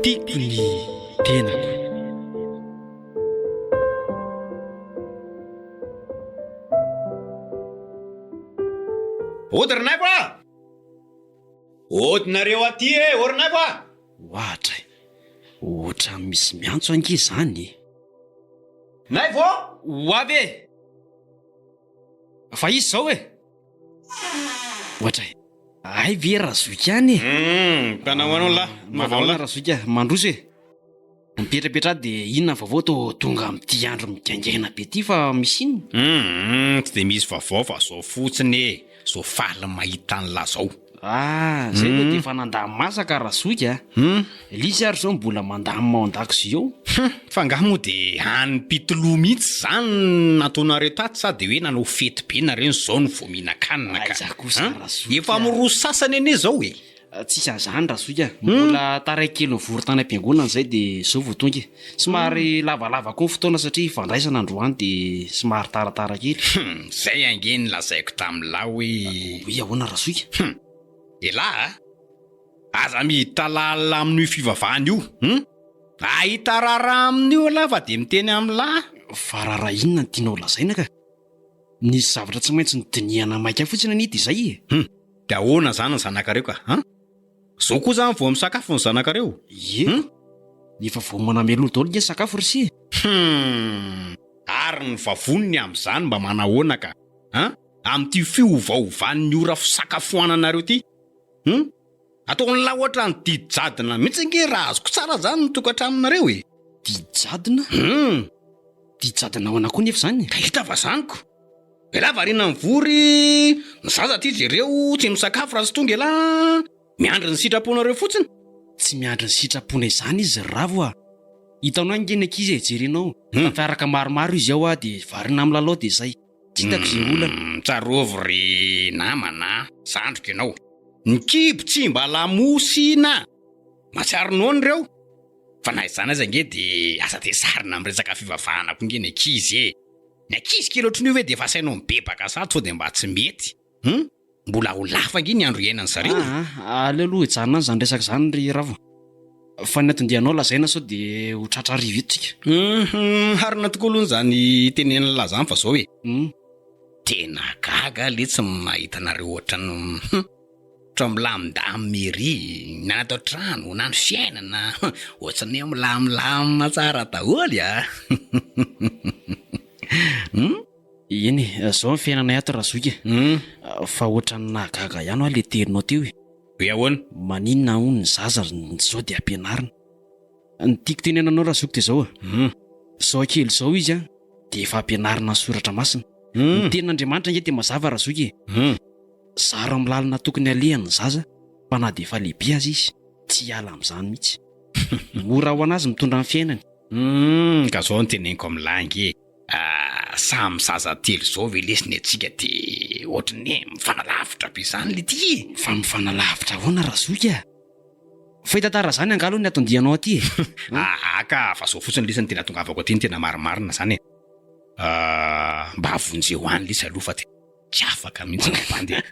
Tiako ny tenako. Ody ry Naivo a! Ody nareo aty e, ô ry Naivo a! Ohatra e! Ohatran'ny misy miantso ange izany e! Naivo ô! Ho avy e! Fa iza izao e? Ohatra e! Hay ve Razoky ihany e? Hum, mpanao anao lahy, Manahoana Razoky a? Mandroso e! Mipetrapetraha dia inona ny vaovao toa tonga amin'ity andro migaingaina be ity fa misy inona? Hum, tsy dia misy vaovao fa zao fotsiny e, zao faly mahita an'lah zao. Ah, zay aloha dia efa nandany masaka Razoky a! Hum. Lisy ary zao mbola mandamina ao an-dakozia ao. Hum, fa angaha moa dia any pitoloha mihitsy zany no nataonareo tato sa dia hoe nanao fety be nareo no zao no vao mihinan-kanina ka? Aiza kosa Razoky a! Efa miroso sasany anie zao e! Tsisy an'izany Razoky a! Mbola taraiky kely nivory tany am-piangonana izay dia izao vao tonga e! Somary lavalava koa ny fotoana satria fandraisana androany dia somary taratara kely. Hum, zay ange no lazaiko tamin'lah hoe. Hoe ahoana Razoky? Hum, elah a! Aza miditra lalina amin'io fivavahana io, hum! Ahita raharaha amin'io elah fa dia miteny amin'lah. Fa raharaha inona no tianao lazaina ka? Nisy zavatra tsy maintsy nodinihana maika fotsiny anie dia izay e! Hum! Dia ahoana izany ny zanakareo ka? An? Zao koa izany vao misakafo ny zanakareo? Ie ka! Efa voaomana mialoha daholo nge ny sakafo ry se e! Hum! Ary ny vavoniny amin'izany mba manahoana ka? An? Amin'ity fiovaovan'ny ora fisakafoananareo ity? Hum! Ataon'lah ohatran'ny didy jadona mihitsy ange raha azoko tsara zany ny tokantranonareo e! Didy jadona? Hum! Didy jadona ahoana koa nefa izany e? Ka hita fa zany ko! Elah variana mivory, ny zaza aty jereo tsy misakafo raha tsy tonga elah, miandry ny sitraponareo fotsiny. Tsy miandry ny sitraponay izany izy ry Ravo a! Hitanao ange ny ankizy e, jerenao, tafiaraka maromaro izy ao a, dia variana milalao dia izay. Tsy hitako izay olana. Hum, tsarovy ry namana a, zandriko ianao. Ny kibo tsy mba lamosina! Mahatsiaro noana ireo? Fa na izany aza ange dia aza dia sarina amin'ny resaka fivavahana koa ange ny ankizy e! Ny ankizy kely ohatran'io ve dia efa asainao mibebaka sahady sao dia mba tsy mety? Hum? Mbola ho lava ange ny andro iainan'ny zareo e! Aa, aleo aloha hijanona any izany resaka izany ry Ravo. Fa ny anton-dianao lazaina sao dia ho tratra hariva eto tsika. Hum, marina tokoa aloha izany tenenin'lah izany fa izao e! Hum. Tena gaga aho letsy mahita anareo ohatran'ny hum, ohatran'ny milamindamina ery, na ny ato an-trano, na ny fiainana, ohatran'ny hoe milamindamina tsara daholo a! Hum. Eny e, zao ny fiainanay ato Razoky e. Hum. Fa ohatran'ny nahagaga ihany hoa le teninao teo e. Hoe ahoana? Maninona hono ny zaza zao dia ampianarina? Ny tiako tenenana anao Razoky dia zao e. Hum. Zao kely zao izy an, dia efa ampianarina ny soratra masina. Hum. Ny tenin'Andriamanitra ange dia mazava Razoky e. Hum. Zaro amin'ny lalana tokony alehany ny zaza fa na dia efa lehibe aza izy, tsy hiala amin'izany mihitsy. Mora ho an'azy mitondra ny fiainany. Hum, ka zao no teneniko amin'lah ange e. Ah, samy zaza telo zao ve lesy ny antsika de ohatran'ny hoe mifanalavitra be zany le ty e! Fa mifanalavitra ahoana Razoky a? Fa hitantara zany angaha aloha ny atondianao aty e? Aa ka, fa zao fotsiny lesy ny tena tongavako aty ny tena marimarina zany e! Ah, mba vonjeo any lesy aloha fa tena tsy afaka mihitsy ny bandy e!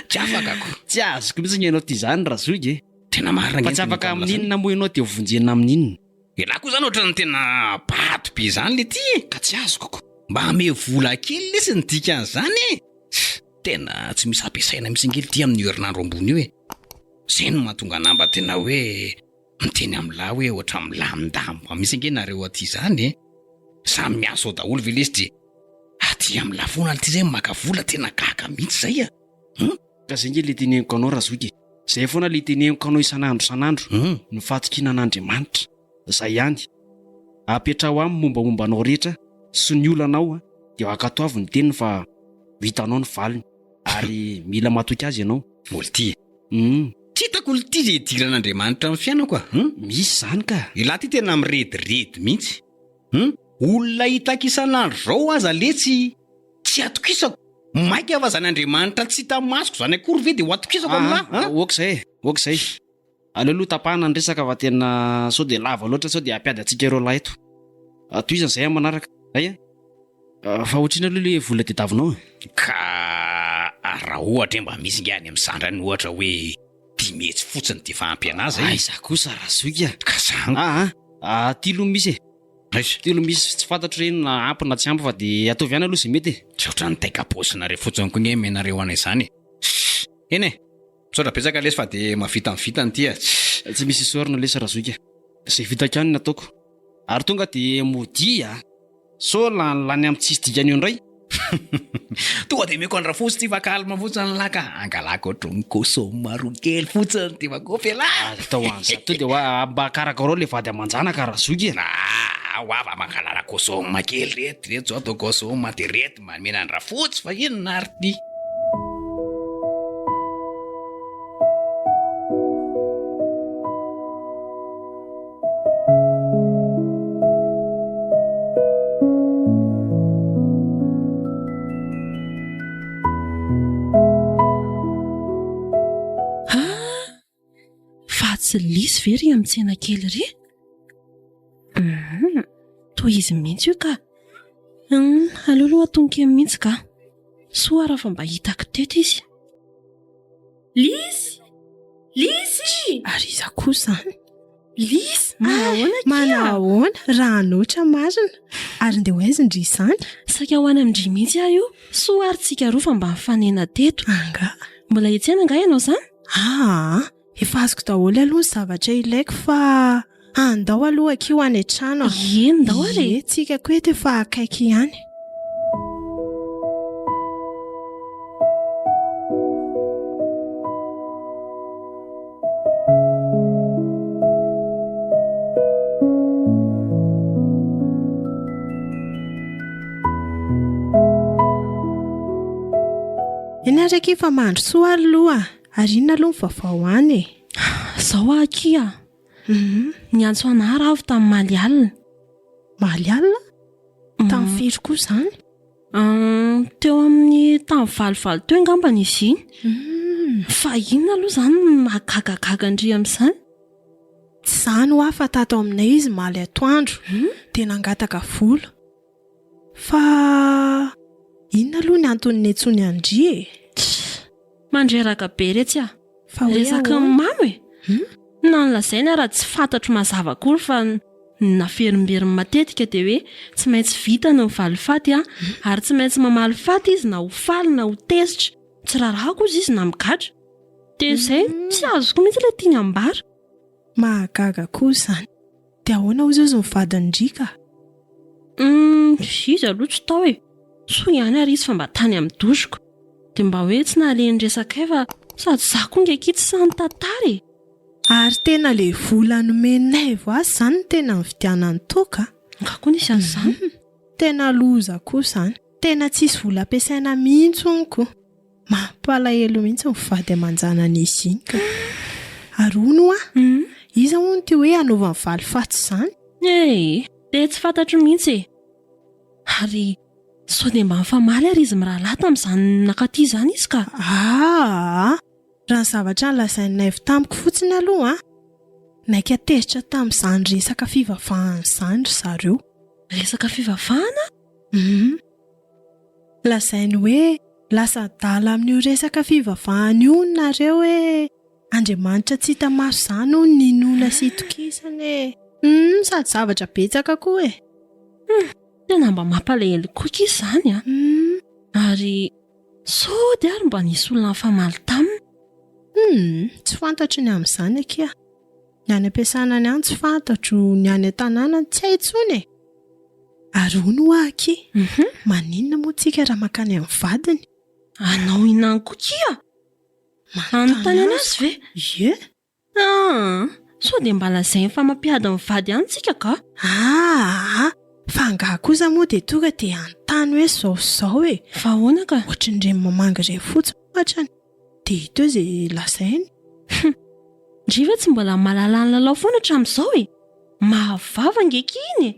Tsy afaka ko! Tsy azoko mihitsy ny ianao ty zany Razoky e! Tena marina Fa ange tsy ny afaka teneniko amin'lah zany e! amin'inona moa ianao de ho vonjena amin'inona? Elah koa zany ohatran'ny tena bado be zany le ty e! Ka tsy azoko ko! Mba ame vola kely lesy ny dikan'izany e! Tena tsy misy ampiasaina mihitsy ange lty amin'io herinandro ambony io e! Zay no mahatonga anah mba tena hoe miteny amin'lah hoe ohatran'ny milamindamina mihitsy ange nareo aty zany e! Samy miasa ao daholo ve lesy de aty amin'lah foana lty zay maka vola tena gaga mihitsy zay a! Hum! Ka zay nge le teneniko anao razoky e! Zay foana le teneniko anao isan'andro isan'andro, ny fahatokiana an'Andriamanitra. Zay ihany. Apetraho aminy mombamomba anao rehetra sy ny olanao dia ankatoavy ny teniny fa ho hitanao ny valiny. Ary mila matoky azy ianao. Olty e. Hum. Tsy hitako olty izay idiran'Andriamanitra amin'ny fiainako a. Hum. Misy izany ka. Elah ty tena mirediredy mihitsy. Hum. Olona hitako isan'andro zao aza letsy Tsy atokisako. Maika fa zany Andriamanitra tsy hita masoko zany akory ve dia ho atokisako aminah an? Ok zay e, ok zay. Aleo aloha tapahana ny resaka fa tena sao dia lava loatra sao dia hampiady antsika ireo lahy eto. Tohizana izay amin'ny manaraka. Zay an. Fa ohatr'inona aloha le vola tediavinao e? Ka raha ohatra hoe mba misy nge any amin'ny zandry any ohatra hoe dimy hetsy fotsiny dia efa ampy anah zay e. Aiza kosa razoky a! Ka zany. Aa aty aloha misy e. Aiza? Aty aloha misy, tsy fantatro hoe na ampy na tsy ampy fa dia ataovy ihany aloha izay mety e. Tsy ohatran'ny taikam-paosinareo fotsiny koa nge omenareo anay izany e. Eny e! Misaotra betsaka lesy fa dia mahavita ny vitany ity a. Tsy misy isaorana lesy razoky a. Izay vitako ihany no ataoko. Ary tonga dia modia a. Sao lany lany amin'ny tsisy dikany eo indray? Tonga dia omeko an-dRafotsy ity fa calme fotsiny lah ka. Angalako ohatran'ny kôsôma roa kely fotsiny dia makôfy elah. Aza atao an'izany. Tonga dia hoa mba karakarao ilay vady aman-janaka razoky e. Ah, ho avy mangalala kôsôma kely reto, reto zao atao kôsôma dia reto manome an-dRafotsy fa inona ary ity? Ah! Fa tsy lisy ve ry amin'ny tsena kely ry? Hum, toa izy mihitsy io ka. Hum, aleo aloha atonoko eny mihitsy ka. Soa raha fa mba hitako teto izy. Lisy! Lisy! Ary iza koa izany? Lisy, manahoana akia? Manahoana, ranotra marina. Ary ndeha ho aiza ndry izany? Saika ho any amin-dry mihitsy aho io. Soa ary tsika roa fa mba nifanena teto. Angaha? Mbola hiantsena angaha ianao izany? Aa, efa azoko daholo aloha ny zavatra ilaiko fa andao aloha akia ho any an-trano a. Eny, ndao ary e. Ie, tsika koa eto efa akaiky ihany. Eny ary akia fa mandrosoa ary aloha ary inona aloha ny vaovao any e? Zao aho akia. Niantso anah Ravo tamin'ny maly alina. Maly alina? Tamin'ny firy koa izany? Teo amin'ny tamin'ny valovalo teo angambany izy iny. Fa inona aloha izany no mahagagagaga an-dry amin'izany? Tsy izany hoa fa tato aminay izy omaly atoandro dia nangataka vola. Fa inona aloha ny antony niantsoany an-dry e? Tsia, mandreraka be retsy aho. Fa hoe Resaky ny ahoana? mamo e! Na ny lazainy ara tsy fantatro mazava akory fa ny naverimberiny matetika dia hoe tsy maintsy vitany ny valifaty an, ary tsy maintsy mamaly faty izy na ho faly na ho tezitra, tsy rarahako hozy izy na migadra. Dia izay, tsy azoko mihitsy ilay tiany ambara. Mahagaga koa izany. Dia ahoana hozy hozy ny vadin-dry ka? Humm, izy aloha tsy tao e! Soa ihany ary izy fa mba tany amin'ny douche-ko. Dia mba hoe tsy nahale ny resakay fa sady izaho koa nge akia tsy sahy nitantara e! Ary tena le vola nomen'i Naivo azy izany no tena nividianany toaka a! Nga koa nisy an'izany? Tena loza koa izany. Tena tsisy vola ampiasaina mihitsy hono ko. Mampalahelo mihitsy ny vady aman-janany izy iny ka. Ary hono hoa, iza hono ity hoe hanaovany valifaty izany? Ee, dia tsy fantatro mihitsy e! Ary sao dia mba nifamaly ary izy mirahalahy tamin'izany nakaty izany izy ka? Aa! Raha ny zavatra nolazain'i Naivo tamiko fotsiny aloha an! Naika tezitra tamin'izany resaka fivavahana izany ry zareo. Resaka fivavahana? Hum. Lazainy hoe lasa adala amin'io resaka fivavahana io hono nareo hoe Andriamanitra tsy hita maso izany hono ny inoana sy itokisana e! Hum, sady zavatra betsaka koa e! Hum, tena mba mampalahelo koa akia izany an! Hum. Ary sao dia ary mba nisy olona nifamaly taminy? Hum, tsy fantatro ny amin'izany akia. Ny any am-piasana any any tsy fantatro, ny any an-tanàna tsy hay intsony e! Ary hono hoa akia, maninona moa tsika raha mankany amin'ny vadiny? Anao inona koa kia? Manontany anazy ve? Ie. Aa, sao dia mba lazainy fa mampiady ny vady ihany tsika ka? Aa, fa angaha kosa moa dia tonga dia hanontany hoe izao sy izao e? Fa ahoana ka? Ohatran'ireny mamangy ireny fotsiny ohatrany. Dia hita eo izay lazainy. Hum! Ndry ve tsy mbola mahalala ny lalao foana hatramin'izao e? Mahavava ange akia iny e!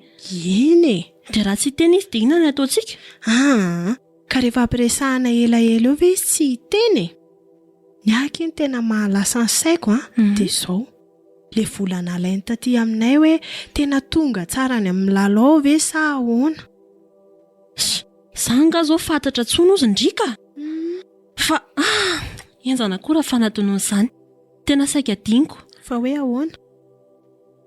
Eny e! Dia raha tsy hiteny izy dia inona no ataontsika? Aa! Ka rehefa ampiresahana elaela eo ve izy tsy hiteny e? Ny ahy akia ny tena mahalasa ny saiko an, dia izao, ilay vola nalainy taty aminay hoe tena tonga tsara any amin'ny lalao ve sa ahoana? Ss! Zany nga zao fantatra tsony ozy ndry ka! Fa ah! Henjana koa raha fanadinoana izany. Tena saika adinoko. Fa hoe ahoana?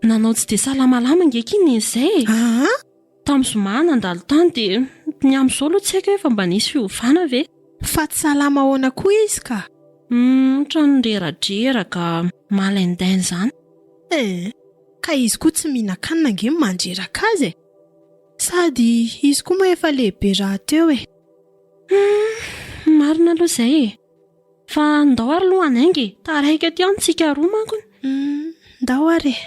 Nanao tsy dia salamalama ange akia neny izay e! Aa! Tamin'ny zoma nandalo tany dia ny amin'izao aloha tsy haiko hoe efa mba nisy fiovana ve? Fa tsy salama ahoana koa izy ka? Humm, ohatran'ny reradreraka, malaindaina izany. Eh! Ka izy koa tsy mihinan-kanina ange no mandreraka azy e! Sady izy koa moa efa lehibe rahateo e! Humm, marina aloha izay e! Fa ndao ary aloha hanainga e! Taraiky aty amintsika roa mankony. Humm, ndao ary e!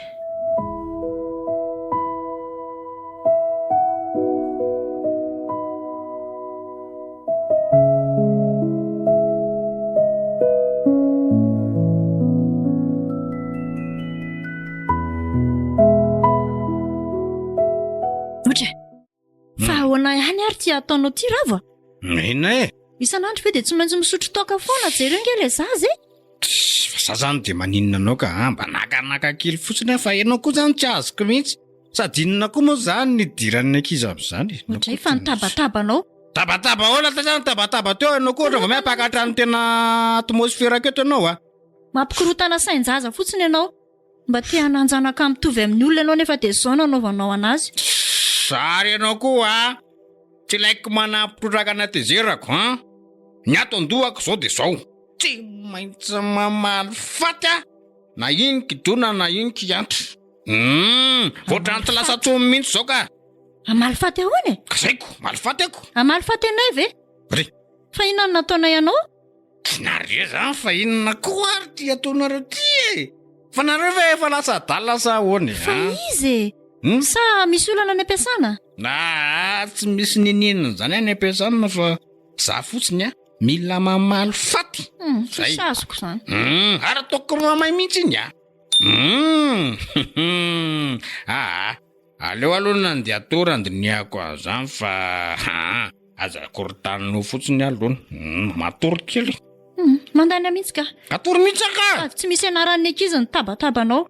Otra e! Fa ahoana ihany ary ity ataonao ity Ravo a? Inona e? Isan'andro ve dia tsy maintsy misotro toaka foana? Jereo ange ilay zaza e! Tss, fa za zany dia maninona anao ka a, mba nakanaka kely fotsiny aho fa ianao koa zany tsy azoko mihitsy. Sady inona koa moa zany ny idiran'ny ankizy amin'izany e? Ohatray fa nitabatabanao. Tabataba ahoana ta zany tabataba teo ianao koa ohatra vao miampakatra ny tena atmosferako eto ianao a. Mampikorontana sain-jaza fotsiny ianao. Mba te hanan-janaka mitovy amin'ny olona ianao nefa dia izao no anaovanao anazy. Tss, ary ianao koa a! Tsy ilaiko manampy trotraka ny hatezerako an! Ny ato an-dohako izao dia izao, tsy maintsy mamaly faty aho na iny kidona na iny kiantra. Humm, ohatran'ny tsy lasa tsony mihitsy izao ka! Hamaly faty ahoana e? Ka zay ko, hamaly faty ako! Hamaly faty anay ve? Re! Fa inona no nataonay anao? Tsy nareo zany fa inona koa ary ty ataonareo ty e? Fa nareo ve efa lasa adala sa ahoana e? Fa iza e? Hmm? Sa misy olana any am-piasana? Ah, tsy misy niniana zany any am-piasana fa za fotsiny a mila mamaly faty. Hmm, tsy azoko zany. Hmm, ary ataoko mamay mihitsy iny a. Hmm, aa, aleo aloha nandeha tour andinihako an'izany fa aa, aza korontaninao fotsiny aloha. Hmm, matory kely. Hmm, mandany mihitsy ka. Atory mihitsy ka. Sady tsy misy anaran'ny ankizy ny tabatabanao.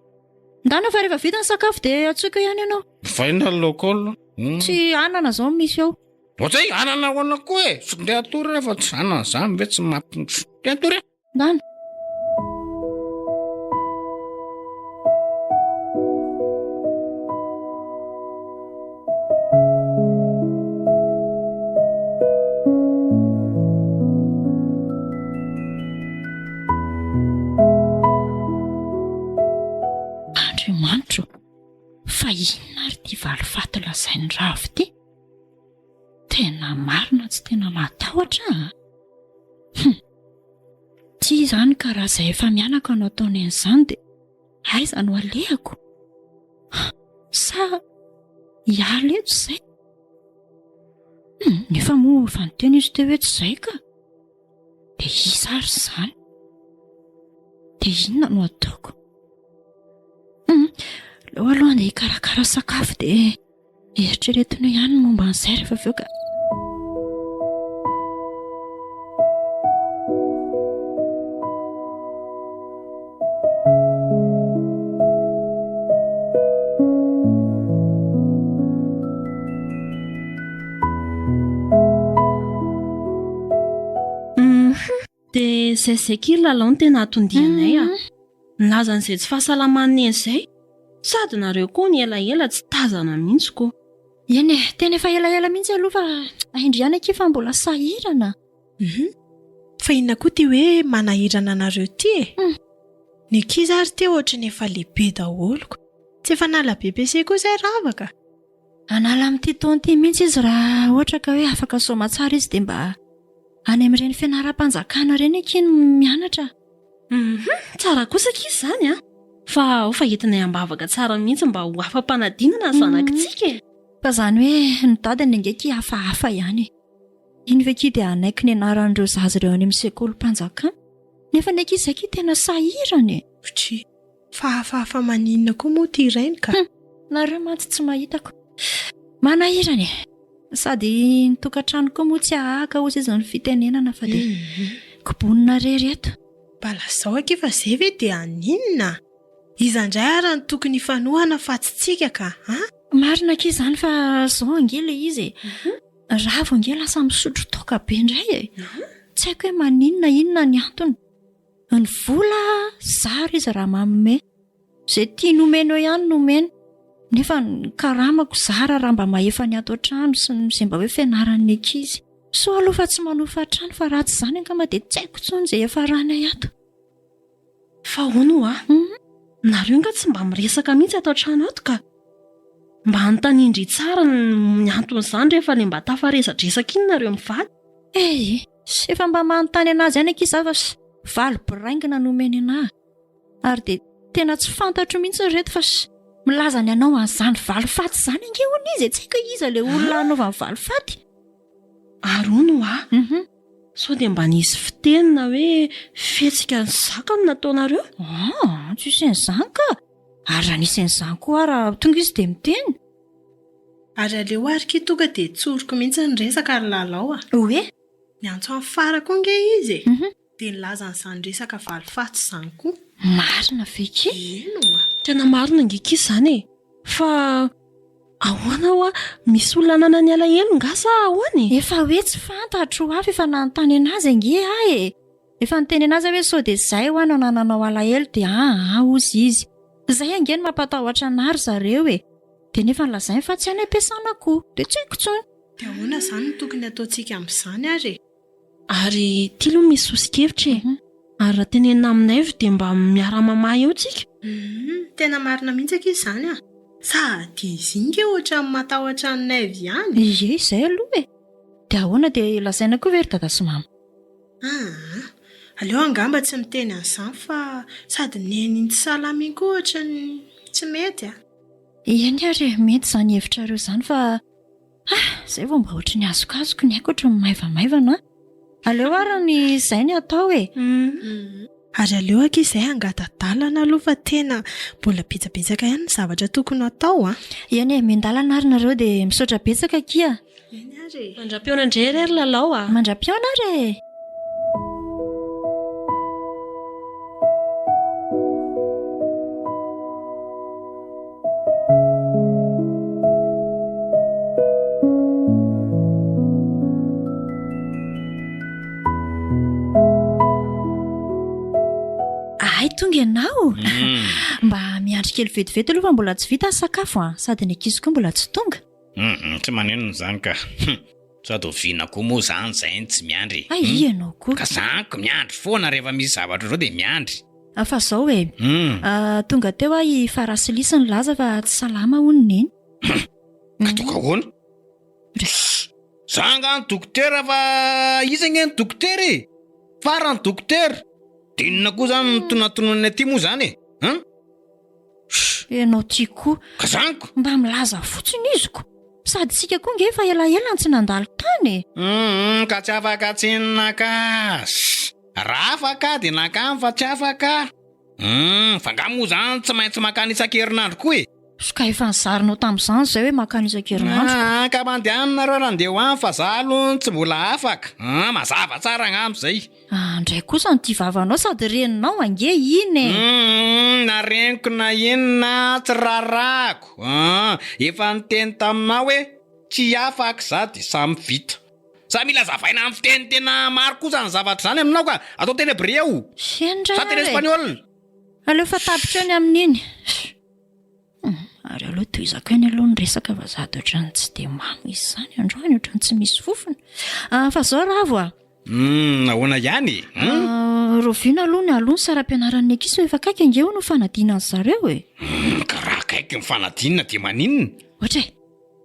Ndana fa rehefa vita ny sakafo dia antsoiko ihany ianao. Vaina lokol. Hmm. Tsy anana zao misy ao. Ohatray anana ahoana koa e? Tsy ndeha atory rehefa tsy anana zany ve tsy mampindry. Ndeha atory e. Ndana. Andriamanitro, fa inona ary ity valifaty lazain'i Ravo ity? Tena marina tsy tena mahatahotra aho. Hum. Tsy izany ka raha izay efa mianaka no ataony an'izany dia aiza no alehako? Sa hiala eto izay? Hum, nefa moa efa niteny izy teo hoe tsy izay ka. Dia iza ary izany? Dia inona no ataoko? Hum, aleo aloha andeha hikarakara sakafo dia eritreretina eo ihany ny momba an'izay rehefa avy eo ka. Dia izay izay akia ry Lalao no tena atondianay a. Nilaza an'izay tsy fahasalaman'i Neny izay. Sady nareo koa ny elaela tsy tazana mihitsy ko. Eny e, tena efa elaela mihitsy aloha fa aindry ihany akia fa mbola sahirana. Hum, fa inona koa ity hoe manahirana anareo ity e? Ny ankizy ary ity ohatry ny efa lehibe daholo ko. Tsy efa nala BEPC koa izay Ravaka? Hanala amin'ity taona ity mihitsy izy raha ohatra ka hoe afaka soamatsara izy dia mba any amin'ireny fianaram-panjakana ireny akia no mianatra. Hum, tsara kosa akia izany an! Fa ao fa entinay am-bavaka tsara mihitsy mba ho afa-panadinana ny zanakitsika e! Fa izany hoe ny dadany ange akia hafahafa ihany e! Iny ve akia dia hanaiky ny anaran'ireo zaza ireo any amin'ny sekolim-panjakana? Nefa ny ankizy akia tena sahirana e! Otri. Fa hafahafa maninona koa moa ity rainy ka? Hum, nareo mantsy tsy mahita ko. Manahirana e! Sady ny tokantrano koa moa tsy ahahaka hozy izy ny fitenenana fa dia kobonina rery eto. Mba lazao akia fa zay ve dia haninona? Iza indray ara no tokony hifanohana fa tsy tsika ka a? Marina akia izany fa zao ange ilay izy e! Ravo ange lasa misotro toaka be indray e. Tsy haiko hoe maninona inona ny antony. Ny vola zara izy raha manome. Izay tiany omena eo ihany no omeny. Nefa ny karamako zara raha mba mahefa ny ato an-trano sy ny izay mba hoe fianaran'ny ankizy. Soa aloha fa tsy manofa trano fa raha tsy izany angamba dia tsy haiko intsony izay hiafaranay ato. Fa hono hoa, nareo nga tsy mba miresaka mihitsy ato an-trano ato ka. Mba anontanian-dry tsara ny anton'izany rehefa le mba tafaresadresaka iny nareo mivady. Eh, efa mba manontany anazy ihany akia za fa valo boraingina no omeny anahy. Ary dia tena tsy fantatro mihitsy ry reto fa milaza ny hanao an'izany valifaty izany ange hono izy e, tsy haiko hoe iza ilay olona hanaovany valifaty. Ary hono hoa, Sao dia mba nisy fiteny na hoe fihetsika nizaka no nataonareo? Aa, tsisy an'izany ka! Ary raha nisy an'izany koa ara tonga izy dia miteny. Ary aleo ary ki tonga dia tsoriko mihitsy ny resaka ry Lalao a! Hoe? Niantso an'i Fara koa ange izy e! Dia nilaza an'izany resaka valifaty izany koa. Marina ve ki? Eny oa! Tena marina ange ki izany e! Fa ahoana hoa, misy olona ananany alahelo nga sa ahoana e? Efa hoe tsy fantatro hoa fa efa nanontany anazy ange aho e! Efa niteny anazy aho hoe sao dia izay hoa no anananao alahelo dia aa hozy izy. Izay ange no mampatahotra anah ry zareo e! Dia nefa nolazainy fa tsy any am-piasana koa. Dia tsy haiko intsony. Dia ahoana izany no tokony hataontsika amin'izany ary e? Ary ity aloha misy soso-kevitra e! Ary raha tenenina aminay vy dia mba miara-mamaha eo tsika? Humm, tena marina mihitsy akia izany an! Sady izy iny nge ohatran'ny matahotra an'i Naivo ihany. Ie, izay aloha e! Dia ahoana dia lazaina koa ve ry dada sy mama? Aa, aleo angamba tsy miteny an'izany fa sady neny iny tsy salama iny koa ohatran'ny tsy mety a! Eny ary e, mety izany hevitrareo izany fa Ah! Zay vao mba ohatry ny azokazoko ny aiko ohatry ny maivamaivana an! Aleo ary ny izay ny atao e! Ary aleo akia izay hangata-dalana aloha fa tena mbola betsabetsaka ihany ny zavatra tokony hatao an! Eny e, miandalana ary nareo dia misaotra betsaka akia! Eny ary e! Mandra-pihaona indray re ry Lalao a! Mandra-pihaona ary e! Ay tonga ianao. Mm. Mba miandry kely vetivety aloha fa mbola tsy vita ny sakafo an, sady ny ankizy koa mbola tsy tonga. Mm, tsy maninona izany ka. Sady oviana koa moa zany zay no tsy miandry e? Hay ianao koa. Ka zany ko miandry foana rehefa misy zavatra zao dia miandry. Ah, fa zao e. Ah, tonga teo aho i Farasilisy nilaza fa tsy salama hono neny. Ka tonga ahoana? Za angaha ny dokotera fa iza ange ny dokotera e? Fara ny dokotera. Dia inona koa zany no tonatononany aty moa zany e? An? Ianao ty koa. Ka zany ko. Mba milaza fotsiny izy ko. Sady isika koa nge efa elaela no tsy nandalo tany e. Hum ka tsy afaka tsinona ka. Raha afaka dia nankany fa tsy afaka. Hum fa nga moa zany tsy maintsy mankany isan-kerinandro koa e. Ka efa nizarinao tamin'izany izay hoe mankany isan-kerinandro. Aa ka mandehana nareo raha ndeha ho any fa za aloha tsy mbola afaka. Aa mazava tsara angamba izay. Andray kosa ny tia vavanao sady reninao ange iny e! Humm na reniko na inona tsy raharahako an! Efa niteny taminao hoe tsy afaka za de samy vita. Sa mila azavaina amin'ny fiteny tena maro kosa ny zavatra izany aminao ka! Atao teny hebreo! Eny Sa teny indray ary e! espagnol! Aleo fa tapitra eo ny amin'iny. Hum, ary aleo tohizako ihany aloha ny resaka fa za dia ohatran'ny tsy dia mamo izy izany androany, ohatran'ny tsy misy fofona. Ah, fa zao Ravo a! Hum, ahoana ihany e? Hum? Ah, rahoviana aloha ny aloha ny saram-pianaran'ny ankizy fa efa akaiky ange hono ny fanadinan'ny zareo e! Hum, ka raha akaiky ny fanadinana dia maninona? Ohatra e!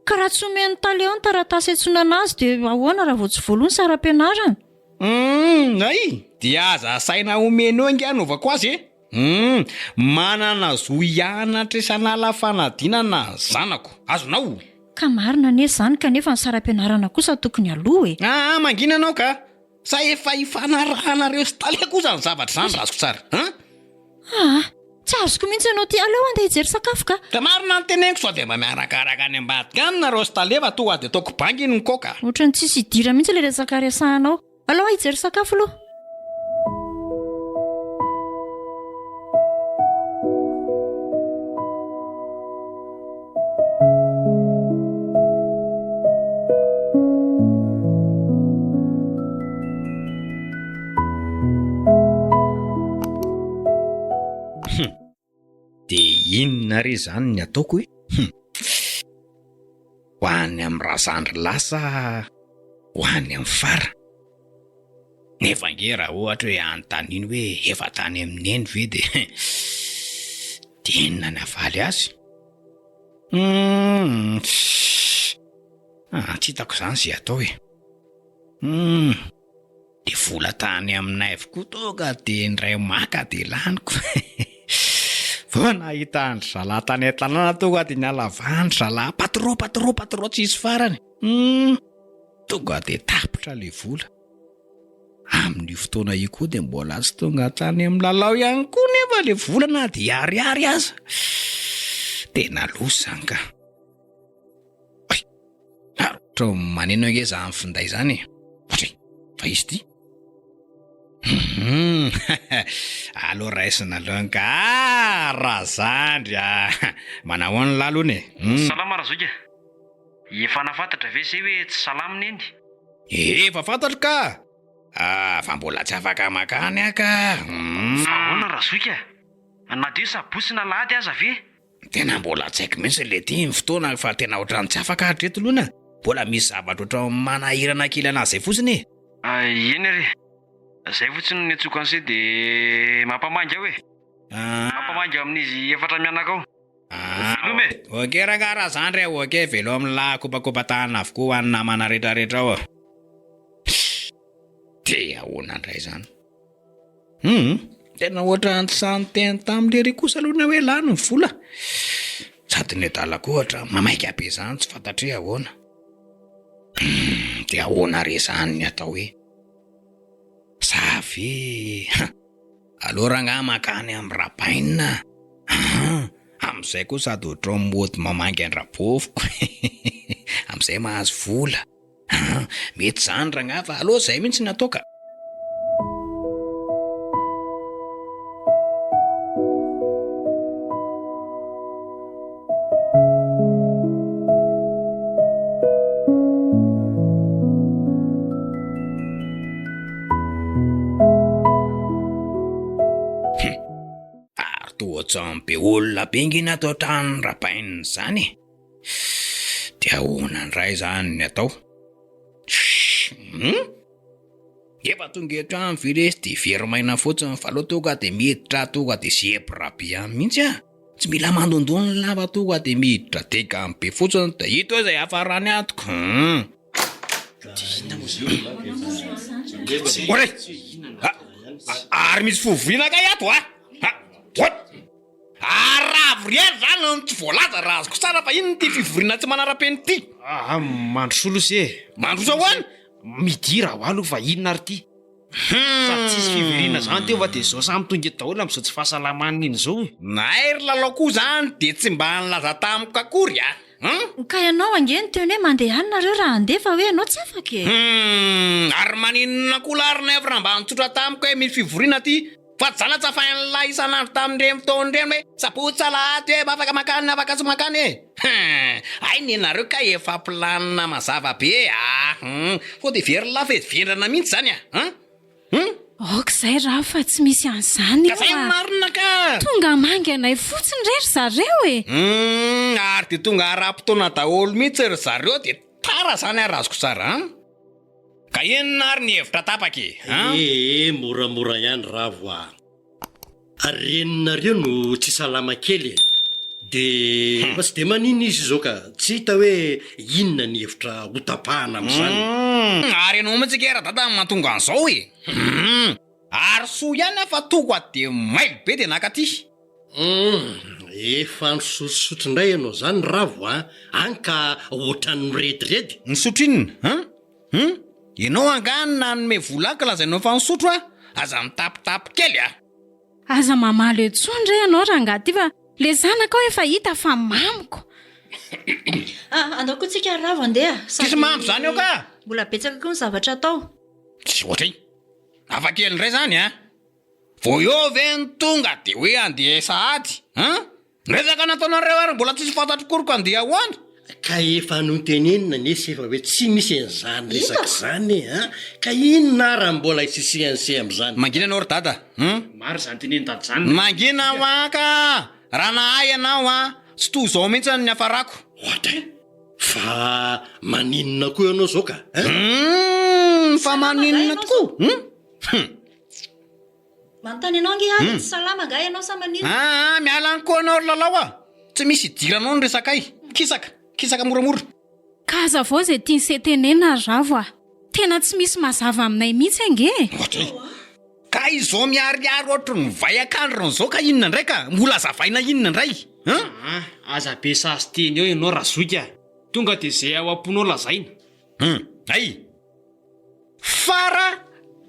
Ka raha tsy omen'ny tale ao ny taratasy iantsoana anazy dia ahoana raha vao tsy voaloa ny saram-pianarana? Hum, ay! Dia aza asaina omena eo ange hanaovako azy e! Humm, manana zo hianatra isan'ala fanadinana ny zanako. Azonao? Ka marina anie izany kanefa ny saram-pianarana kosa tokony aloa e! Aa, mangina ianao ka! Sa efa ifanarahanareo sy tale koa izany zavatra izany raha azoko tsara an? Aa, tsy azoko mihitsy ianao ity, aleo andeha hijery sakafo ka! Ka marina ny teneniko sao dia mba miarakaraka any ambadika any nareo sy tale fa tonga dia ataoko banga iny ny coca. Ohatran'ny tsisy idirany mihitsy ilay resaka resahanao. Alao hijery sakafo aloha. Dia inona re izany ny ataoko e? Hum. Ho any amin'ny razandry lahy sa ho any amin'ny fara? Nefa ange raha ohatra hoe anontaniany hoe efa tany amin'i Neny ve dia dia inona ny havaly azy? Hum, ah, tsy hitako izany izay atao e. Hum. Dia vola tany aminay avokoa tonga dia indray maka dia laniko. Vao nahita an-dry zalahy tany an-tanàna tonga dia niala van-dry zalahy, patron, patron, patron tsisy farany. Hum, tonga dia tapitra ilay vola. Amin'io fotoana io koa dia mbola tsy tonga tany amin'ny lalao ihany koa nefa ilay vola na dia ariary aza. Tena loza izany ka. Ay! Ary ohatra maneno ange izany finday izany e. Ohatry, fa izy ity. Hum, aleo raisina aloha ka. Ah, Razandry ah. Manao ahoana lahy aloha e? Hmm. Salama Razoky a. Efa nahafantatra ve zay hoe tsy salama neny? Efa fantatro ka. Ah, fa mbola tsy afaka makany aho ka. Hmm. Fa ahoana Razoky a? Na dia sabotsy na alahady aza ve? Tena mbola tsy haiko mihitsy le ty ny fotoana fa tena ohatran'ny tsy afaka hatreto aloha na mbola misy zavatra ohatran'ny manahirana kely anazy zay fotsiny e. Eny ary e, zay fotsiny no niantsoako an'se de mampamangy aho e. Mampamangy ao amin'izy efatra mianaka ao. Veloma e. Ok rangaha Razandry a, ok veloma lahy kopakopa-tanana avokoa ho an'ny namana retraretra ao a. De ahoana indray zany? Hum, tena ohatran'ny tsy sahy niteny tamin'i lery kosa aloha ny hoe lany ny vola. Sady ny adala koa ohatra mamaika be zany tsy fantatro hoe ahoana. Hum, de ahoana re zany ny atao hoe za ve ha, aleo rangaha mankany amin'ny rabainina an, amin'izay koa sady ohatran'ny mody mamangy an-drabofoko amin'izay mahazo vola. An, mety izany rangahy fa aleo izay mihitsy ny atao ka. Ary toa ohatran'ny be olona be nge ny ato an-tranon'i Rabainina izany e. Dia ahoana indray izany ny atao? Hum? Efa tonga eto ihany ve lesy dia very maina fotsiny fa aleo tonga dia miditra tonga dia zebra be any mihitsy ah. Tsy mila mandondona lava tonga dia miditra degany be fotsiny dia hita eo izay hafarany atoko. Hum. Oray! Ary misy fivoriana kay ato ah! Ary raha avoriana izany no tsy voalaza raha azoko tsara fa inona ity fivoriana tsy manara-penitra ity? Aa mandrosoa aloha se e! Mandroso ahoana? Midira ho aloha fa inona ary ity? Sady tsisy fivoriana izany teo fa dia izao samy tonga eto daholo amin'izao tsy fahasalamana iny izao e! Nay ry Lalao koa izany dia tsy mba nilaza tamiko akory a! Hum? Ka ianao ange niteny hoe mandeha any nareo raha handeha fa hoe ianao tsy afaka e! Hum! Ary maninona koa lahy ry Naivo raha mba nitsotra tamiko hoe misy fivoriana aty? Fa zala tsy afahan'lah isan'andro tamin'ireny fotoana ireny hoe sabotsy alahady hoe afaka mankany afaka tsy mankany e! Hum! Hay nenareo kay efa planina mazava be ah! Hum! Sao dia heverin'lah fa vendrana mihitsy zany ah! Hum! Hum! Aoka izay Ravo fa tsy misy an'izany Ka io zay ah! marina ka! Tonga hamangy anay fotsiny re ry zareo e! Hum! Ary dia tonga ara-potoana daholo mihitsy ry zareo dia tara zany ary azoko tsara an! Ka inona ary ny hevitra tapaka e? An? Ee, moramora ihany Ravo a! Reninareo no tsy salama kely e! Dia efa tsy dia maninona izy izao ka, tsy hita hoe inona ny hevitra hotapahana amin'izany. Humm! Ary ianao mihitsy ange Radada no mahatonga an'izao e! Humm! Ary soa ihany aho fa tonga dia mailo be dia naka aty. Humm! Efa nisotrosotro indray ianao izany Ravo a! Any ka ohatran'ny mirediredy. Nisotro inona? An? Hum! Ianao angaha no nanome vola ahy ka lazainao fa nisotro aho? Aza mitapitapy kely a! Aza mamaly eo intsony re ianao rangahy ty fa le zanakao efa hita fa mamiko. Ah, andao koa tsika ry Ravo andeha. Tsisy mamy izany eo ka! Mbola betsaka koa ny zavatra atao. Tsy ohatry. Hafa kely indray izany a! Vao eo ve no tonga dia hoe andeha sahady an? Resaka nataonareo ary mbola tsisy fantatro kory ko andeha ho any. Ka efa notenenina anie se fa hoe tsy misy an'izany resaka izany e an! Ka inona ara no mbola isisihan'se amin'izany? Mangina anao ry dada hum. Marina izany tenenin'i dada izany. Mangina hoa ka! Raha nahay ianao an, tsy toy izao mihitsy ny niafarako. Oadray! Fa maninona koa ianao izao ka? Hein? Humm, fa maninona tokoa? Hum? Hum. Manontany anao ange aho dia tsy salama angaha ianao sa maninona? Aa, miala any koa ianao ry Lalao a! Tsy misy idiranao ny resakay. Kisaka, kisaka moramora. Ka hazavao izay tian'i se tenenina ry Ravo a! Tena tsy misy mazava aminay mihitsy ange e! Ohatray! Ka izao miharihary ohatry ny vay an-kandrina izao ka inona indray ka? Mbola hazavaina inona indray? An? Aa, aza be sazy teny eo ianao Razoky a! Tonga dia izay ao am-ponao lazaina. Hum, hay! Fara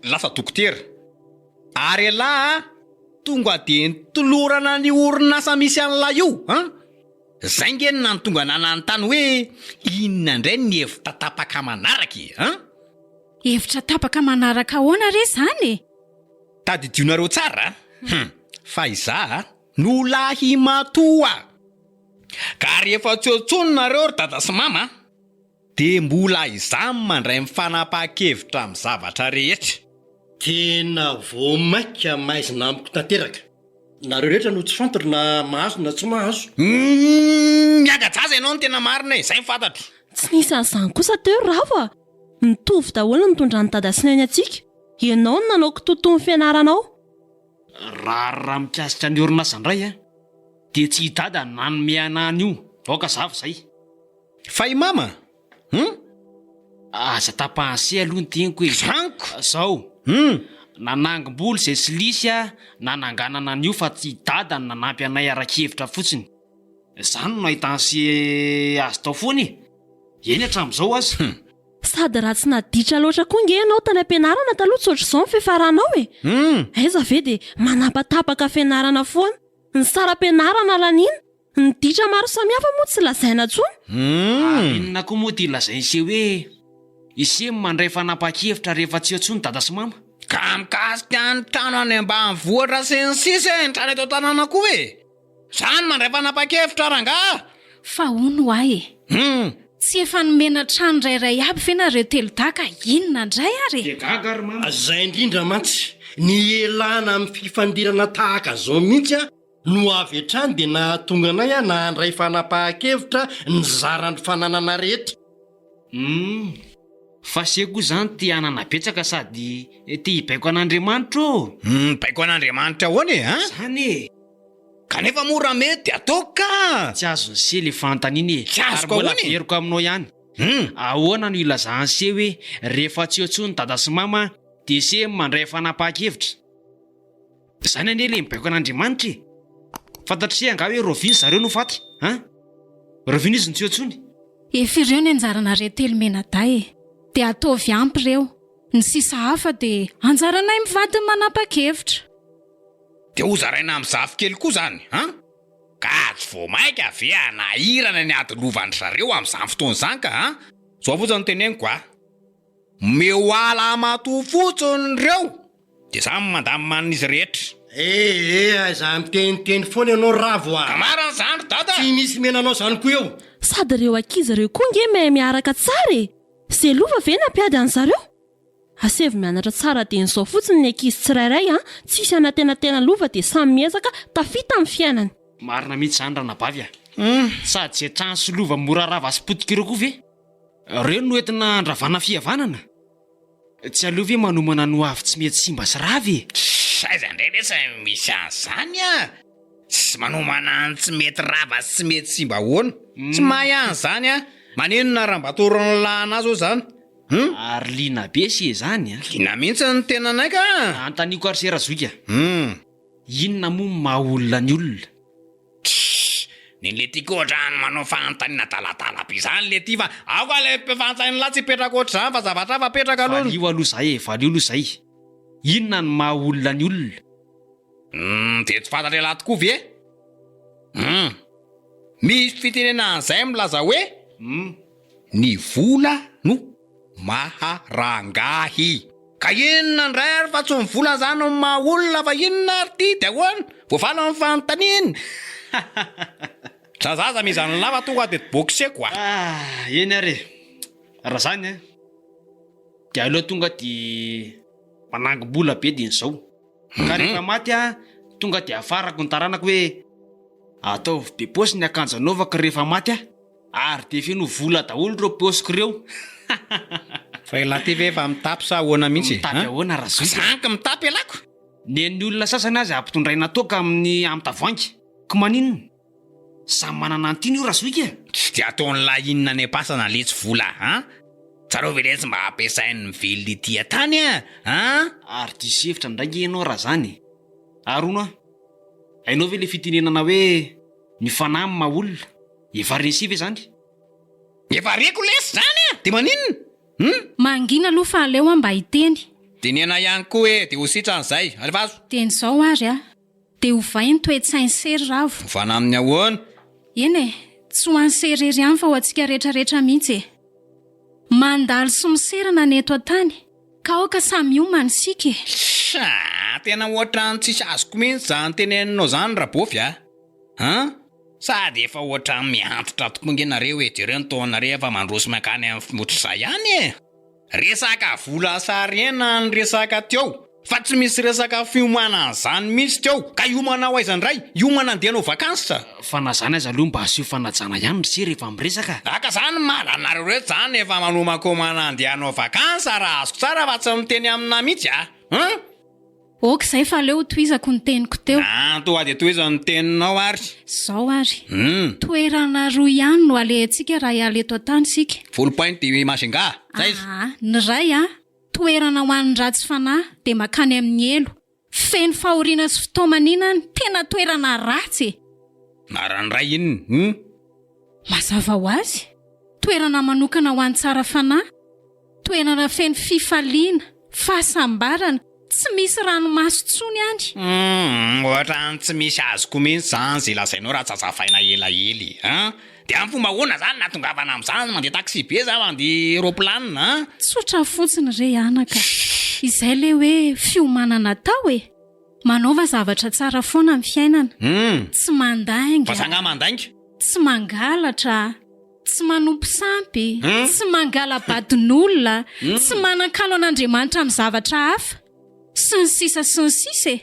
lasa dokotera. Ary elah a, tonga de nitolorana ny orinasa misy an'lah io an! Zay nge no nahatonga anah nanontany hoe inona indray ny hevitra tapaka manaraka e an! Hevitra tapaka manaraka ahoana re zany e? Tadidionareo tsara an! Fa izaho no lahimatoa! Ka rehefa tsy eo intsony nareo ry dada sy mama an! Dia mbola izaho no mandray ny fanapahan-kevitra amin'ny zavatra rehetra. Tena vao mainka maizina amiko tanteraka. Nareo rehetra no tsy fantatro na mahazo na tsy mahazo. Humm mianga-jaza ianao no tena marina e, zay no fantatro. Tsy nisy an'izany kosa teo ry Ravo a! Mitovy daholo ny nitondran'i Dada sy Neny antsika. Ianao no nanao kitoatoa ny fianaranao. Raharaha mikasika ny orinasa indray a, dia tsy i Dada no nanome anah an'io, aoka hazava izay. Fa i mama? Hum? Aza tapahan'se aloha ny teniko e. Zaniko! Zao. Hum? Nanangom-bolo izay sy Lisy a, nananganana an'io fa tsy i Dada no nanampy anay ara-kevitra fotsiny. Izany no nahitan'se azy tao foana e. Eny hatramin'izao aza. Hum. Sady raha tsy naditra loatra koa nge ianao tany am-pianarana taloha tsy ohatr'izao ny fiafaranao e! Hum. Aiza ve dia manapatapaka fianarana foana. Ny saram-pianarana laniana. Ny ditra maro samihafa moa tsy lazaina intsony. Ary inona koa moa ity lazain'i se hoe i se no mandray fanapahan-kevitra rehefa tsy eo intsony dada sy mama? Ka mikasika ny trano any ambanivohitra sy ny sisa e, ny trano eto an-tanàna koa e! Za no mandray fanapahan-kevitra rangaha! Fa hono hoa e! Hum! Tsy efa nomena trano rairay aby ve nareo telodahy ka inona indray ary e? Dia gaga ary mama. Zay indrindra mantsy, ny ialana amin'ny fifandirana tahaka zao mihitsy a, no avy hatrany dia nahatonga anay nandray fanapahan-kevitra nizara ny fananana rehetra. Humm. Fa se koa zany te hanana betsaka sady te hibaiko an'Andriamanitra ô! Mibaiko an'Andriamanitra ahoana e an? Zany e! Kanefa moa raha mety dia ataoko ka! Tsy azon'i se le fanontaniana e! Tsy azoko Ary mbola ahoana e? averiko aminao ihany. Humm. Ahoana no ilazan'i se hoe rehefa tsy eo intsony dada sy mama dia se no mandray fanapahan-kevitra? Zany anie le mibaiko an'Andriamanitra e! Fantatr'ise angaha hoe raoviana zareo no faty an? Raoviana izy no tsy eo intsony? Efa ireo ny anjaranareo telomenadahy e! Dia ataovy ampy ireo, ny sisa hafa dia anjaranay mivady ny manapa-kevitra. Dia ho zaraina amin'ny zafikely koa zany an? Ka tsy vao maika ve hanahirana ny ady lovan-dry zareo amin'izany fotoana izany ka an? Zao fotsiny no teneniko a! Omeo ala matoa fotsiny ireo dia za mandamina an'izy rehetra. Eh eh aiza miteniteny foana ianao Ravo a! Ka marina izany ry dada a! Tsy misy mena anao izany koa eo! Sady ireo ankizy ireo koa nge mahay miaraka tsara e! Ze lova ve nampiady an'zareo? Asevo mianatra tsara dieny izao fotsiny ny ankizy tsirairay an, tsisy anatenatena lova dia samy miezaka tafita amin'ny fiainany. Marina mihitsy izany ranabavy a! Sady ze trano sy lova mora rava sy potika ireo koa ve? Ireo no entina handravana fihavanana? Tsy aleo ve manomana ny ho avy tsy mety simba sy rava e? Tssy, aiza indray ve tsy misy an'izany a! Tssy, manomana ny tsy mety rava sy tsy mety simba ahoana? Tsy mahay an'izany aho. Maninona raha mba toron'ny lahy zao izany? Hum? Ary liana be se izany a! Liana mihitsy ny tenanay ka! Anontaniako ary se Razoky a! Hum. Inona moa no maha olona ny olona? Tssy! Ny lety koa ohatrany manao fanontaniana adaladala be zany lety fa aoka ilay fanontaniana tsy hipetraka ohatr'izany fa zavatra hafa apetraka aloha. Valio aloha zay e, valio aloha zay. Inona no maha olona ny olona? Humm dia tsy fantatr'ialahy tokoa ve? Humm misy fitenenana an'izay milaza hoe Humm. Ny vola no maha rangahy. Ka inona indray ary fa tsy ny vola zany no maha olona fa inona ary ty de ahoana? Voavaly ny fanontaniana. Za zaza mizana lava tonga de boxeko a. Ah, eny ary e. Raha zany an, de aleo tonga de manangom-bola be dieny zao. Ka rehefa maty aho, tonga de afarako ny taranako hoe. Ataovy be paosy ny akanjo anaovako rehefa maty aho ary dia feno vola daholo ireo paosiko ireo. Fa elah ty ve efa mitapy sa ahoana mihitsy e? Mitapy ahoana Razoky? Zank mitapy elah ko! Ny an'ny olona sasany aza ampitondraina toaka amin'ny amin'ny tavoahangy, ko maninona? Samy manana ny tiany io Razoky a! Tsy dia ataon'lah inona any am-pasana letsy vola an! Tsarovy letsy mba ampiasain'ny mivelona ety an-tany a! An! Ary diso hevitra indray nge ianao raha zany e! Ary hono an! Hainao ve le fitenenana hoe ny fanahy no maha olona? Efa réussi ve zany? Efa reko lesy zany a! De maninona? Hum? Mangina aloha fa aleo aho mba hiteny. Dinihana ihany koa e, de ho sitrana izay. Alefaso. Teny izao ary a! De ovay ny toe-tsain'i se ry Ravo. Ovana amin'ny ahoana? Eny e! Tsy ho an'i se irery ihany fa ho antsika rehetra rehetra mihitsy e! Mandalo sy miserana ny eto an-tany. Ka aoka samy hiomana isika e! Sa tena ohatran'ny tsisy azoko mihitsy zany teneninao zany Rabofy a! An! Sady efa ohatran'ny mihantitra tokoa nge nareo e, jereo ny taonareo efa mandroso mankany amin'ny ohatr'izay ihany e! Resaka vola sy harena ny resaka teo fa tsy misy resaka fiomanana zany mihitsy teo, ka hiomana ho aiza indray? Hiomana andeha hanao vacances? Fa na zany aza aloha mba asio fanajana ihany ry se rehefa miresaka. Aka zany mada nareo reto zany efa manomankomana andeha hanao vacances raha azoko tsara fa tsy miteny amina mihitsy a! Hum! Ok zay fa aleo hotohizako ny teniko teo. An tonga dia tohizo ny teninao ary. Zao ary. Hum! Toerana roa ihany no alehantsika raha hiala eto an-tany isika. Foulpointe i Majunga, zay izy. Aa, ny iray an, toerana ho an'ny ratsy fanahy dia mankany amin'ny helo. Feno fahoriana sy fitaomaniana any, tena toerana ratsy e! Anaran'ny ray inona? Hum? Mazava ho azy, toerana manokana ho an'ny tsara fanahy, toerana feno fifaliana, fahasambarana, tsy misy ranomaso intsony any. Humm, ohatran'ny tsy misy azoko mihitsy izany izay lazainao raha tsy azavaina elaela e! An? Dia amin'ny fomba ahoana izany nahatongavana amin'izany, mandeha taxi be za mandeha roplanina an? Tsotra fotsiny re anaka, izay le hoe fiomanana atao e! Manaova zavatra tsara foana amin'ny fiainana, tsy mandainga, Fa za nga mandainga? tsy mangalatra, tsy manompo sampy, tsy mangala-badin'olona, tsy manankalo an'Andriamanitra amin'ny zavatra hafa, sy ny sisa sy ny sisa e!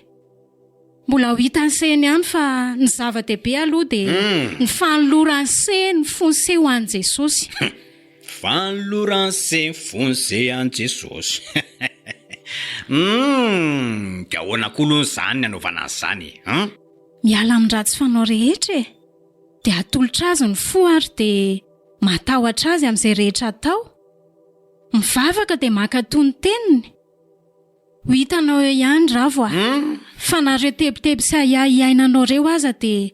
Mbola ho hitan'i Seny ihany fa ny zava-dehibe aloha dia ny fanoloran'i Se ny fony Se ho an'i Jesosy. Fanoloran'i Se ny fony Se an'i Jesosy. Humm, dia ahoana koa aloha izany ny anaovana an'izany e? An? Miala amin'ny ratsy fanao rehetra e! Dia atolotra azy ny fo ary dia matahotra azy amin'izay rehetra atao. Mivavaka dia mankatò ny teniny. Ho hitanao eo ihany Ravo a! Fa na reo tebiteby sy ahiahy iainanao reo aza dia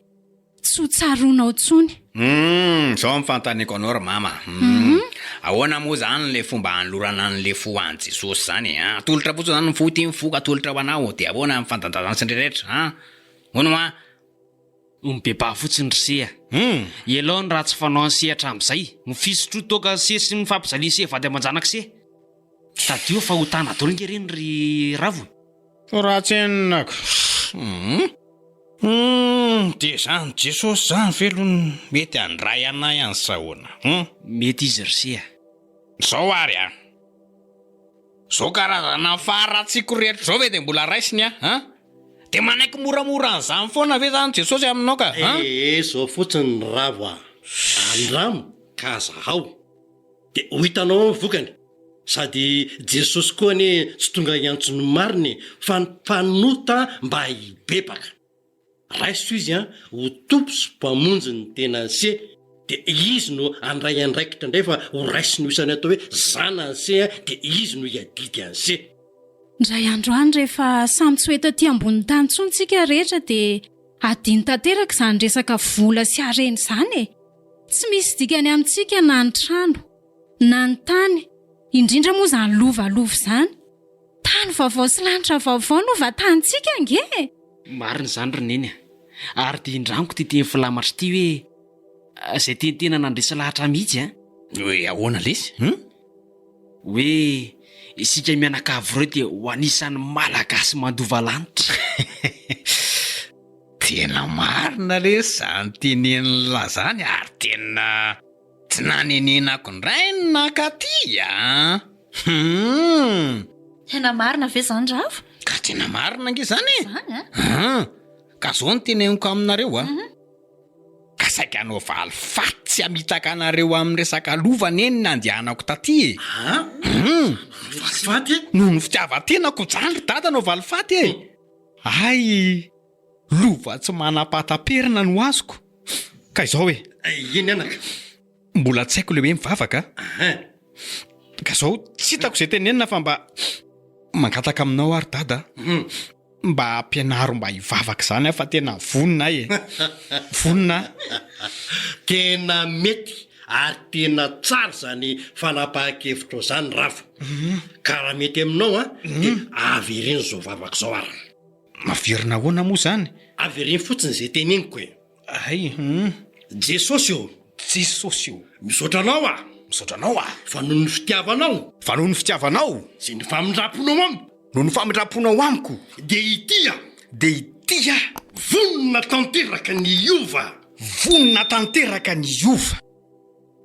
tsy ho tsaroanao intsony. Humm, zao ny fanontaniako anao ry mama humm, ahoana moa zany le fomba hanolorana an'le fo an'i Jesosy zany e an, atolotra fotsiny zany ny fo ity ny foko atolotra ho anao, de ahoana ny fandanjana sy ny rehetra an, hono hoa. Mibebaha fotsiny ry se a! Ialao ny ratsy fanao an'i se hatramin'izay, ny fisotroa toaka se sy ny fampijalian'i se vady aman-janak'i se. Tadidio fa fahotana daholo ange ireny ry Ravo e! Ratsy enina ko! Humm! Dia izany Jesosy izany ve aloha no mety handray anay any sa ahoana? Hum! Mety izy ry se a! Izao ary an! Izao karazana faharatsiako rehetra izao ve dia mbola raisiny an? An? Dia manaiky moramora an'izany foana ve izany Jesosy aminao ka? An? Ee, izao fotsiny ry Ravo a! Andramo ka zahao! Dia ho hitanao ao ny vokany. Sady Jesosy koa anie tsy tonga hiantso ny marina e, fa ny mpanota mba hibebaka. Raiso Izy an, ho Tompo sy Mpamonjy ny tenan'i se, dia Izy no handray andraikitra indray fa ho raisiny ho isan'ny atao hoe zanany se an, dia Izy no hiadidy an'i se. Indray andro any rehefa samy tsy ho eto aty ambonin'ny tany intsony tsika rehetra dia hadino tanteraka izany resaka vola sy harena izany e! Tsy misy dikany amintsika na ny trano, na ny tany, indrindra moa izany lova lova izany. Tany vaovao sy lanitra vaovao no vatantsika ange e! Marina izany ry Neny a! Ary dia indramiko ity teny filamatra ity hoe izay teny tena nandresy lahatra ahy mihitsy an! Hoe ahoana lesy? Hum? Hoe isika mianakavy ireo dia ho anisan'ny Malagasy mandova lanitra. Tena marina lesy zany tenenin'lah zany ary tena tsy nanenenako indray ny nakaty a! Humm! Tena marina ve zany Ravo? Ka tena marina ange zany e! Zany a! An! Ka zao no teneniko aminareo a! Saika hanao valifaty tsy hamitaka anareo amin'ny resaka lova anie ny nandehanako taty e! An? Valifaty? Noho ny fitiavan-tenako izany ry dada no valifaty e! Hay lova tsy manam-pahataperana no azoko. Ka izao e! Eny anaka. Mbola tsy haiko le hoe mivavaka a! Ka izao tsy hitako izay tenenina fa mba mangataka aminao aho ry dada a! Mba ampianaro mba hivavaka izany aho fa tena vonona aho e! Vonona aho. Tena mety ary tena tsara izany fanapahan-kevitrao izany Ravo. Ka raha mety aminao an, dia avereno izao vavaka izao ary. Averina ahoana moa izany? Avereno fotsiny izay teneniko e. Hay hum. Jesosy ô! Jesosy ô! Misaotra Anao aho. Misaotra Anao aho. Fa noho ny fitiavanao. Fa noho ny fitiavanao. Sy ny famindram-ponao amiko. Noho ny famindram-ponao amiko. Dia ity aho. Dia ity aho. Vonona tanteraka ny hiova. Vonona tanteraka ny hiova.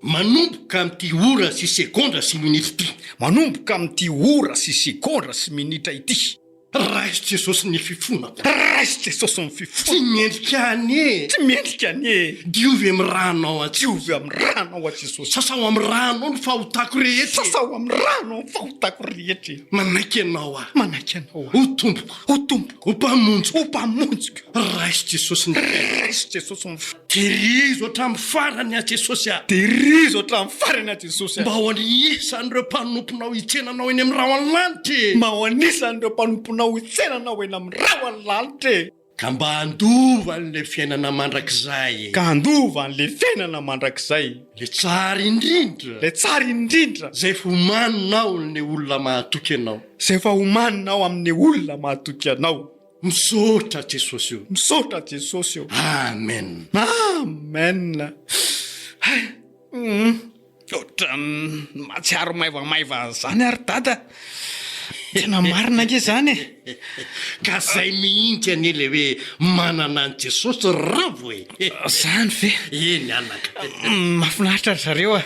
Manomboka amin'ity ora sy segondra sy minitra ity. Manomboka amin'ity ora sy segondra sy minitra ity. Raiso Jesosy ny fifonako. Raiso Jesosy ny fifonako. Tsy mendrika anie. Tsy mendrika anie. Diovy amin'ny ranao a. Diovy amin'ny ranao a Jesosy. Sasao amin'ny ranao ny fahotako rehetra. Sasao amin'ny ranao ny fahotako rehetra. Manaiky anao aho. Manaiky anao aho. Ho Tompoko. Ho Tompoko. Ho Mpamonjiko. Ho Mpamonjiko. Raiso Jesosy ny fiainako. Raiso Jesosy ny fiainako. Tehirizo hatramin'ny farany aho Jesosy a. Tehirizo hatramin'ny farany aho Jesosy a. Mba ho anisan'ireo mpanomponao hitsenanao eny amin'ny rahon'ny lanitra e. Mba ho anisan'ireo mpanomponao hitsenanao eny amin'ny rahon'ny lanitra e. Ka mba handova an'ilay fiainana mandrakizay e. Ka handova an'ilay fiainana mandrakizay. Ilay tsara indrindra. Ilay tsara indrindra. Izay efa homaninao amin'ilay olona mahatoky anao. Izay efa homaninao amin'ilay olona mahatoky anao. Misaotra Jesosy o. Misaotra Jesosy o. Amen. Amen. Hay. Hum. Ohatran'ny mahatsiaro maivamaivana izany ary dada. Tena marina ange izany e. Ka zay mihitsy anie le hoe manana an'i Jesosy ry Ravo e. Zany ve? Eny anaka. Mahafinaritra ry zareo a.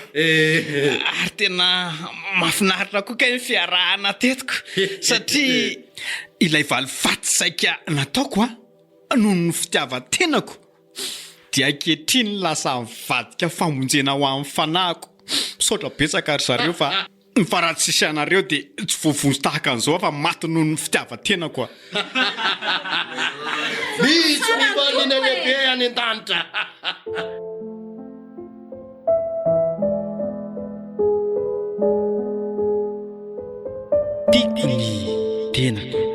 Ary tena mahafinaritra koa kay ny fiarahana tetiko satria Ilay valifaty saika nataoko an, noho ny fitiavan-tenako, dia ankehitriny lasa nivadika famonjena ho an'ny fanahiko. Misaotra betsaka ry zareo fa fa raha tsisy anareo dia tsy voavonjy tahaka an'izao aho fa maty noho ny fitiavan-tenako a. Misy fifaliana lehibe any an-danitra. Tiako ny tenako.